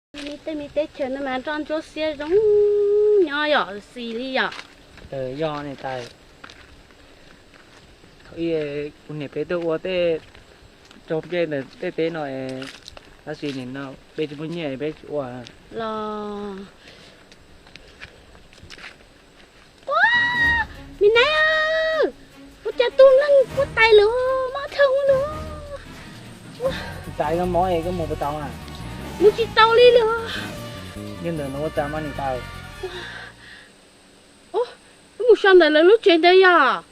Tej me teb chaws no mas nroj ntsuab xiab zoo nyob yom, xis li yom. Yog niam tais, thaum ub kuv niam peb tuaj ua tej tso nplej ntawm tej teb no, tab sis nim no peb tsis muaj nyiaj peb tsis ua los. Ua, me nab, ua cas tus neeg puab tais lawm mob dhau lawm. Tais no mob es koj mus puas tau? Mus tsis tau li lawm. Yog ntawd no ua cas mas niam tais? Wb mus so ntawm lawv lub tsev ntawd yog.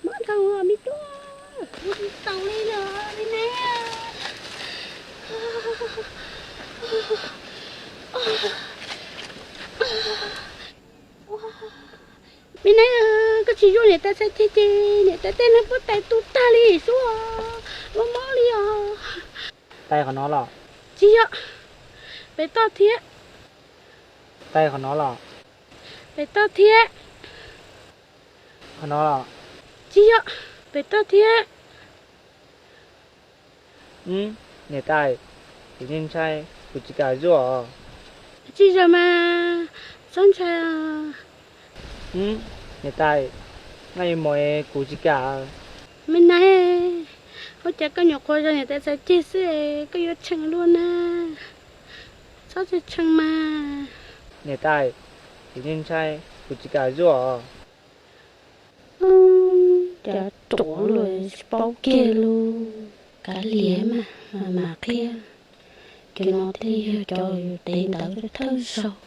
Mob dhau me tub, mus tsis tau li lawm me nab. Me nab, koj tsis zuaj niam tais txhais ceg ces niam tais tej neeg puab tais tu tag li xwb, mob mob li os. Tais qhov no los? Tsis yog, pem toj thiab. Tais qhov no los? Pem toj thiab. Qhov no los? Tsis yog, pem toj thiab. Niam tais, kuv yeej ntshai, kuv tsis kam zuaj os. Tsis yog mas, txhob ntshai. Niam tais, naj yuav mus es kuv tsis kam. Me nab, ua cas koj nyuam qhuav zov niam tais txhais ceg xwb koj yuav tshee luaj na. Txhob tshee mas. Niam tais, kuv yeej ntshai, kuv tsis kam zuaj os. Cov ruam luaj tsis paub kiag lus, kav liam mas, mam qhia. Cov no thiaj yog cov yus tev ntawv thawj zaug.